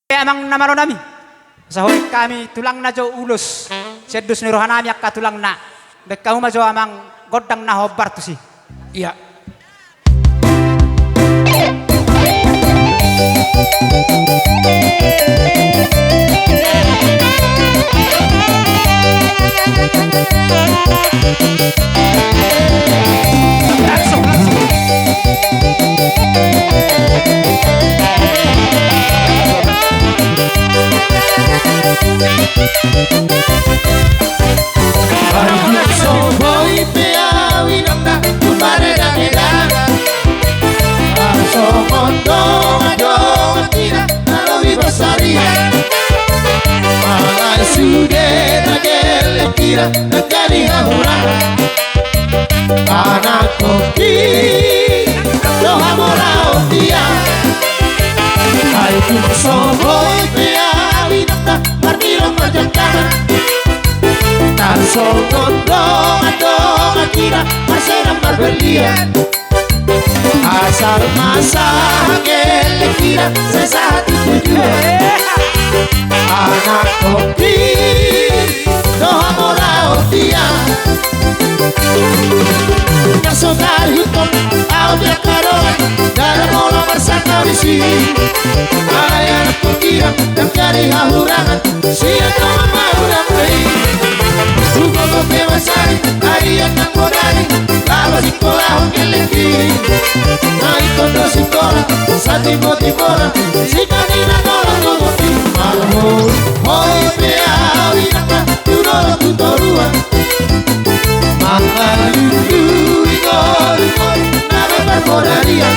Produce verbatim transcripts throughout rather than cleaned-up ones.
Amang na malo nami. Saholit hami tulangna jo ulos. Sian dos ni rohanami angka tulangna. Baen hamu ma jo amang gondang na hombar tusi. Ia. Ai dung so boi pe au inangna tu paredanedan, tarsongon dongan-dongan hita na lobi pansarian. Alai sude na gelleng hita na jadi hahurangan. Anakkon, i do hamora on dia. Ai dung so boi pe au inangna marnilon marjangkangan, tarsongon dongan-dongan hita marsedam marberlian. Asal ma sahat gelleng hita sai sahat tu tujuan. Anakkon, i do hamora on dia. Na so tarihuthon au di angka dongan, ndada pola marsangkap disi. Alai anakkon hita na jadi hahurangan. Sian dongan mahurang pe i. Hugogo pe mansari, arian nang bodari, laho singkolahon gelleng i. Na ingkon do singkola, satimbo-timbona, singkat ni na tolap gogo i. Marhoboi pe au inangna tu dolok tu toruan. Mangalului ngolu-ngolu na boi parbodarian.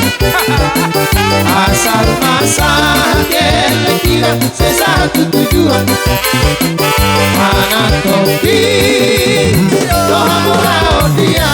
Asal ma sahat gelleng hita sai sahat tu tujuan. Anakkon, i do hamora on dia.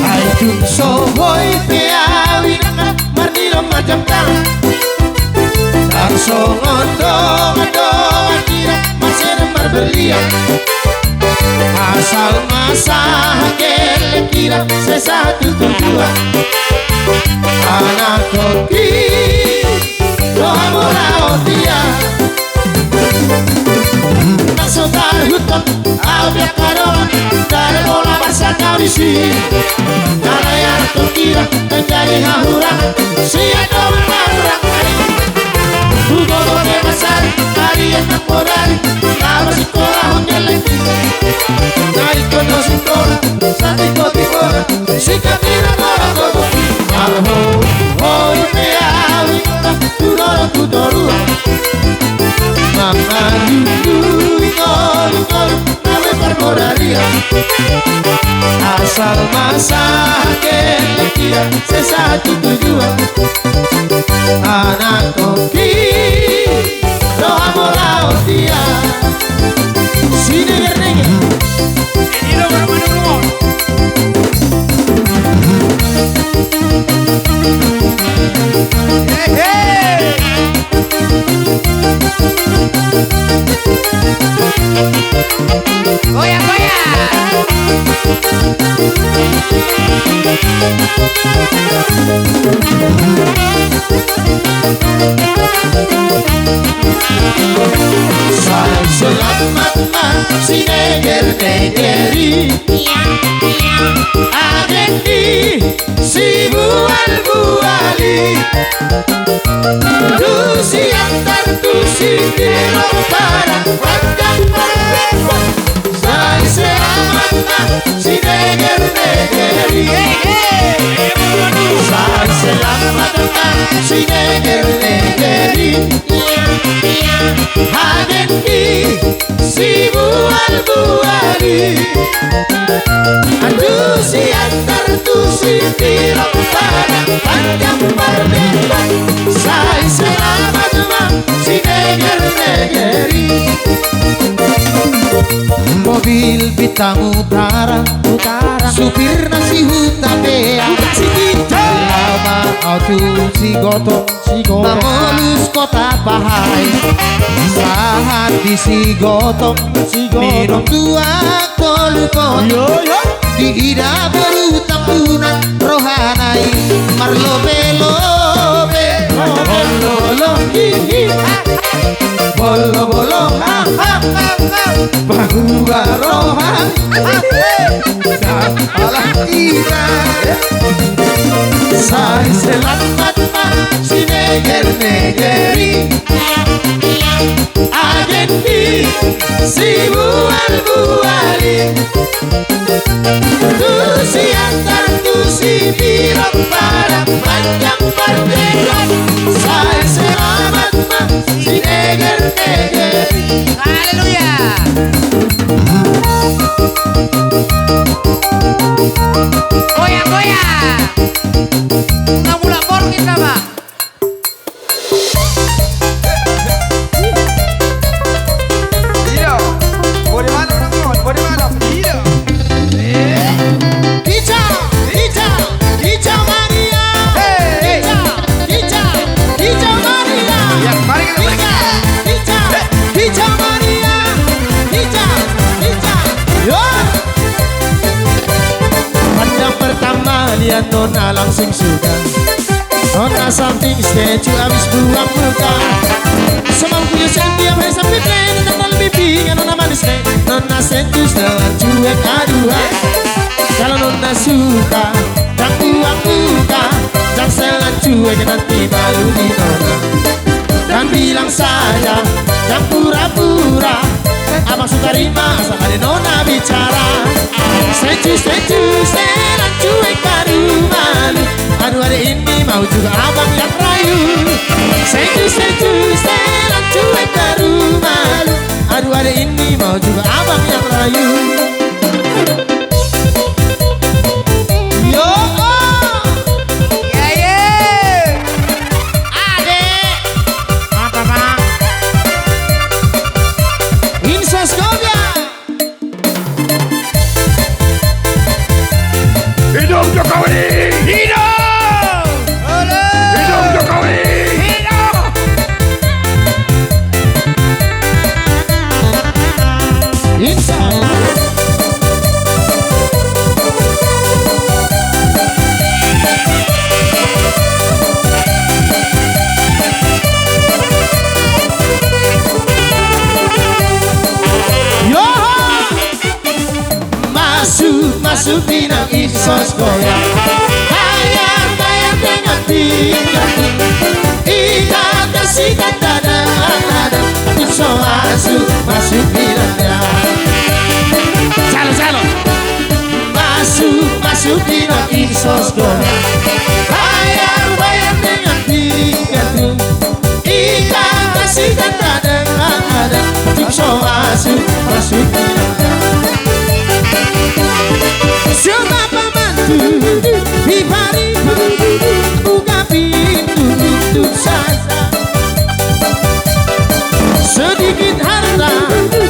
Ai dung so boi pe au inangna marnilon marjangkangan, tarsongon dongan-dongan hita marsedam marberlian. Asal ma sahat gelleng hita sai sahat tu tujuan. Anakkon, i do hamora on dia. Na so tarihuthon au di angka dongan, ndada pola marsangkap disi. Alai anakkon hita na jadi hahurangan. Sian dongan mahurang pe i. Hugogo pe mansari, arian nang bodari, laho singkolahon gelleng i. Na ingkon do singkola, satimbo-timbona, singkat ni na tolap gogo i. Marhoboi pe au inangna tu dolok tu toruan. Mangalului ngolu-ngolu na boi parbodarian. Asal ma sahat gelleng hita sai sahat tu tujuan. Anakkon, i do hamora on dia. Sineger-neger. Hehe. Goyang, goyang. Sai selamat ma sineger-neger i. Agen ni sibual-bual i. Andusian, tartusi, pinomparna, panjang parbembar. Sai selamat ma sineger-neger i. Sai selamat ma sineger-neger i. Agen ni sibual-bual i. Andusian, tartusi, pinomparna, panjang parbembar. Sai selamat ma sineger-neger i. Mobil Bintang Utara, Utara. Supirna si Hutapea. Huta Sitinjak. Laho ma au tu Sigotong, Sigotong. Mamolus Kota Pahai. Sahat di Sigotong, Sigotong. Minum tuak tolu potang. Yo, yo. Diida boru Tambunan rohana i marlope-lope. Bolo-bolo, hi, hi, ha. Bolo-bolo, ha, ha, ha, ha. Pahua roha. Ala ina. Sai selamat ma sineger-neger i. Agen di sibual-bual i. Tu Siantar tu Sipirong, Padang Panjang, Pardekat. Sai selamat ma sineger-neger i. Haleluya. Goyang, goyang. Nunga mulak borngin nama. Ido. Bodi malam, bodi malam. Ido. Ica, Ica, Ica Maria. Hei. Ica, Ica, Ica Maria. Ya, mari kita, mari kita. Ica, Ica, Ica Maria. Ica, Ica. Yo. Pandang pertama lihat nona langsung suka. Nona something statue habis buang muka. Semampunya setiap hari sampai play. Nona lebih pingan, nona manis nih. Nona sentuh setelan cuek, aduh, ah. Kalau nona suka, ndang buang muka. Ndang setelan cuek, nanti malu di nona. Dan bilang saja, jangan pura-pura. Abang suka rima, asal ada nona bicara. Sencu, sencu, setelan cuek baru malu. Aduh, adek ini mau juga abang yang rayu. Sencu, sencu, setelan cuek baru malu. Aduh, adek ini mau juga abang yang rayu. Yo, oh. Iya, iya. Adek. Apa, Bang? Insos Gobia. Hidup Jokowi! Hidup! Hidup Jokowi! Hidup! Insos. Yoho! Masuk, masuk inang Insos goyang. Bayar, bayar dengan tingkat. Ikat kasih tanda dengan nada. Insos masuk, masuk inang ya. Jalo, jalo. Masuk, masuk inang Insos goyang. Bayar, bayar dengan tingkat. Ikan kasih dan kadang ada. Tim so masuk, masuk. Siapa pamantu, di pari, buka pintu untuk saya. Sedikit harta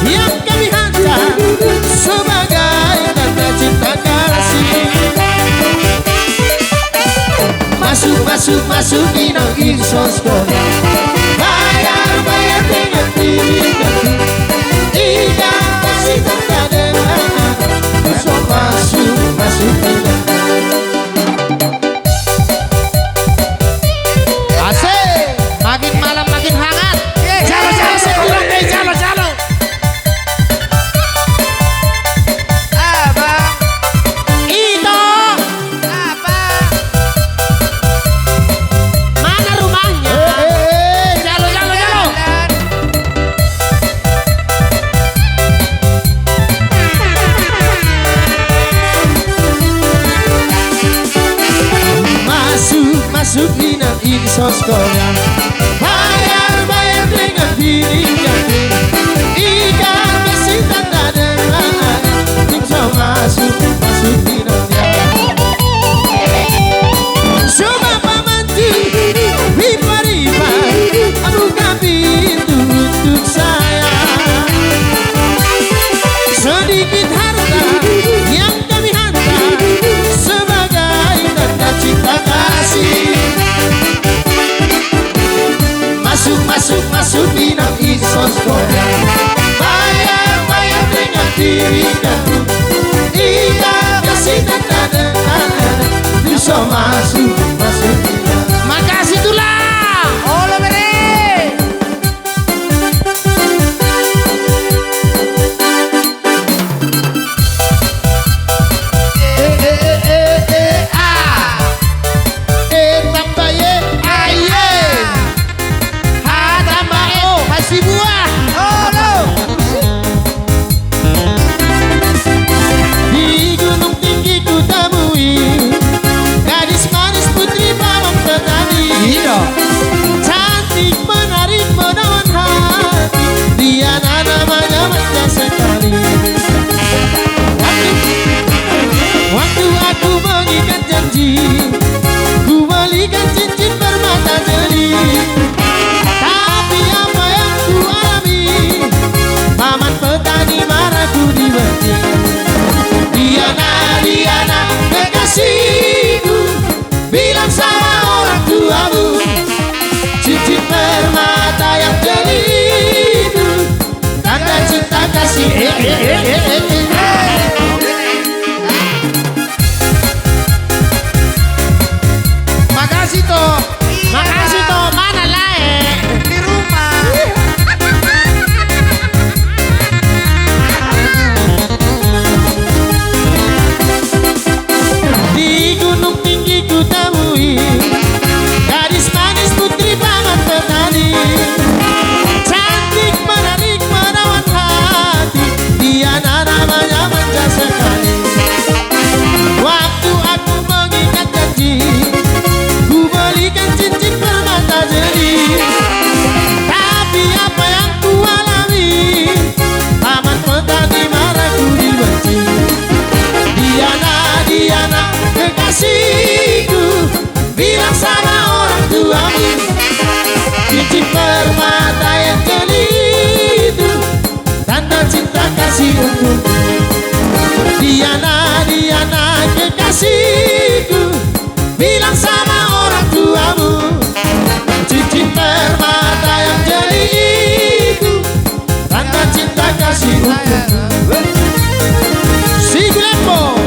yang kami hantar sebagai tanda cinta kasih. Masuk, masuk, masuk, inang Insos goyang. Bayar, bayar dengan tingkat. Ikan kasih tanda dengan. Masuk, masuk, masuk, inang. Asik. Makin malam makin hangat. Jalo, jalo, jalo, jalo. Abang. Ito. Abang. Mana rumahnya? Eh, eh, eh. Jalo, jalo, jalo. Masuk, masuk inang Insos goyang. Bayar, bayar dengan diri jadi. Ikan kasih tanda dengan. Tim so masuk, masuk inang ya. Coba pamantu, ripa-ripa, buka pintu untuk saya. Masuk, masuk. Makasih, Tulang. Olo, bere. E, e, e, e, e, a. E, tamba, e, a, e. H tamba O, Hasibuan. Olo. Di Gunung Tinggi kutemui gadis manis putri paman petani. Iya. Cantik, menarik, menawan hati. Dia namanya manja sekali. Waktu, waktu aku mengikat janji, ku belikan cincin permata jeli. Tapi apa yang ku alami, paman petani marah, ku dibenci. Diana, Diana, kekasihku, bilang sama orang tuamu, cincin permata yang jeli itu tanda cinta kasih. Eh, eh, eh, eh, eh, eh. Makasih, To. Iya. Makasih, To. Mana lae? Di rumah. Di Gunung Tinggi kutemui gadis manis putri paman petani. Cantik, menarik, menawan hati. Dia namanya manja sekali. Waktu aku mengikat janji, ku belikan cincin permata jeli. Tapi apa yang ku alami, paman petani marah, ku dibenci. Diana, Diana, kekasihku, bilang sama orang tuamu, cincin permata yang jeli itu tanda cinta kasih untukmu. Diana, Diana, kekasihku, bilang sama orang tuamu, cincin permata yang jeli itu tanda cinta kasih untukmu. Sigulempong.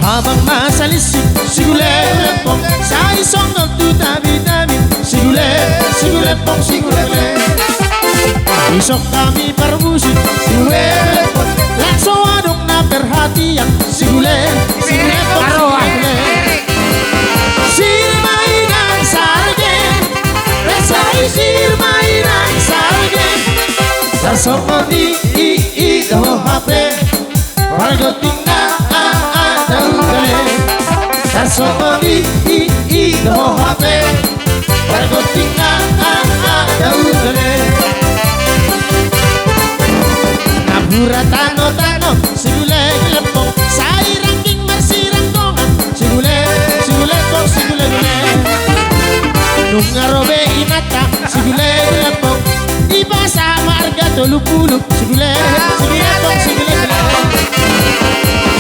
Abang ma salisik, sigulempong, sai songgop tu tabi-tabi, sigule, sigulempong, sigule. Isok hami parmusik, sigulempong, langsung adong na perhatian, sigule, sigulempong, sigule. Sirma inang sarge, resa i sirma inang sarge. Tarsongon i, i, i, dohot hape. Pargonting na, a, a, daugale. Tarsongon i, i, i, dohot hape. Pargonting na, a, a, daugale. Napuran tano-tano, sigule-gulempong, sai rangging marsiranggongan, sigule, sigulempong, sigule-gule. Nunga ro be inanta, sigule-gulempong, dipasahat ma arga tolu pulu, sigule, sigulempong, sigule-gule.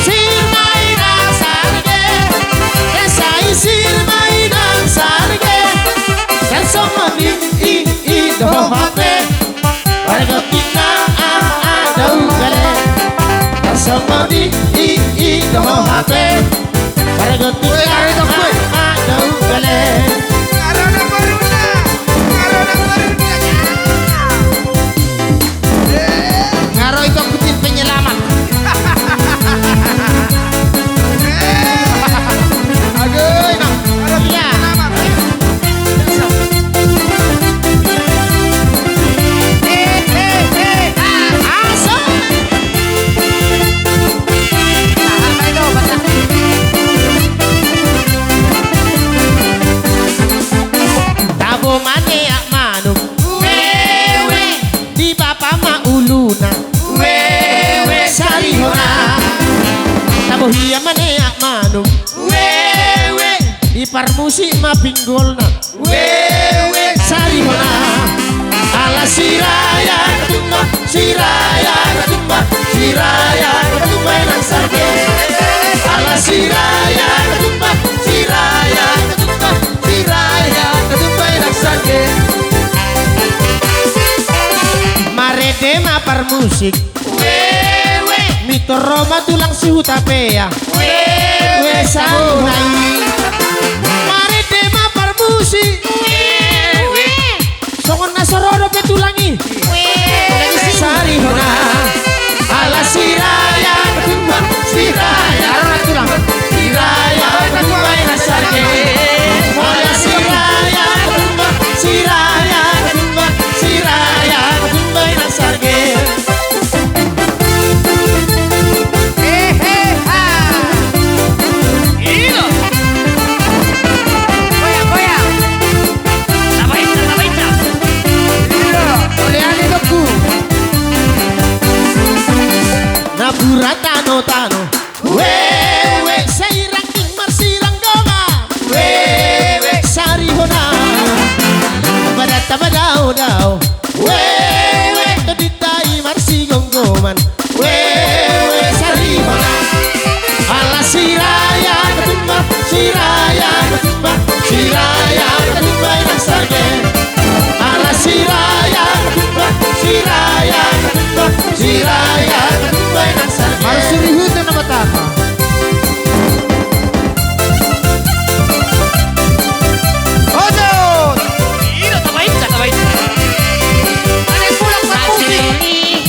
Sirma inang sarge, resa i sirma inang sarge. Tarsongon i, i, i, dohot hape. Pargonting na, a, a, daugale. Tarsongon i, i, i, dohot hape. Pargonting na, a, a, daugale. Nga ro itongku tim penyelamat. Aduh, inang. Iya. Tabo ma neak manuk. Wewe. Di bapa ma uluna. Wewe. Sarihona. Tabo hian ma neak manuk. Parmusik ma pinggolna. Wewe. Sarihona. Ala Sirayan na tumba, Sirayan na tumba, Sirayan na tumba inang sarge. Ala Sirayan na tumba, Sirayan na tumba, Sirayan na tumba inang sarge. Marende ma parmusik. Wewe. Mitor ro ma tulang si Hutapea. Wewe. Sarihona i. Marende ma parmusik. Wewe. Songon na so ro dope tulang i. Wewe. Sarihona. Ala Sirayan na tumba, Sirayan na tumba, Sirayan na tumba inang sarge. Ala Sirayan na tumba, Sirayan na tumba, Sirayan na tumba inang sarge. Heheha. Ilo. Goyang, goyang. Tabainta, tabainta. Ilo. Olean i doku. Napuran tano-tano. Wewe. Sai rangking marsiranggongan. Wewe. Sarihona. Badanta badao-dao. Wewe. Tondinta i marsigomgoman. Wewe. Sarihona. Ala Sirayan na tumba, Sirayan na tumba, Sirayan na tumba inang sarge. Ala Sirayan na tumba, Sirayan na tumba, Sirayan na tumba inang sarge. Marsirihut na batapa. Ojo! Ilo, tabainta, tabainta. Ada pulang parmusik.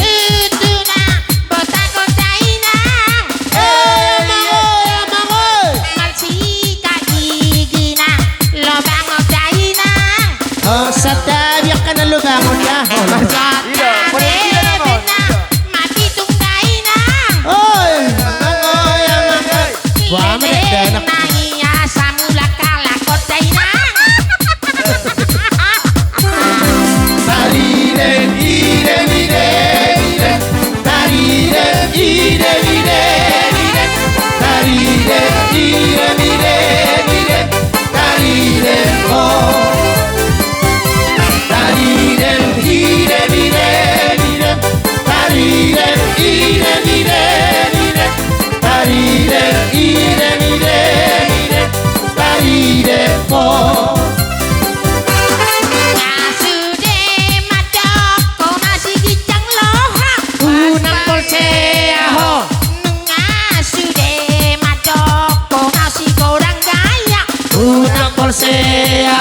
Sirihutna, botagonta inang. Eh, amang oi, amang oi. Marsikat gigina, lobangonta inang. Oh, santabi angka na lobangonta. Ilo, santabi angka na lobangonta. Mapitung da inang. Oi, amang oi, amang oi. Wah, menek da anak. Nai asa mulak halakonta inang. Tarideng, ideng, ideng, ideng. Tarideng, ideng, ideng, ideng. Tarideng, ideng, ideng, ideng. Tarideng, o. Tarideng, ideng, ideng, ideng. Tarideng, ideng, ideng, ideng. Tarideng, ideng, ideng, ideng. Tarideng, o. Nunga sude mandok ho na si ginjang loha. Unang porsea ho. Nunga sude mandok ho na si godang gaya. Unang porsea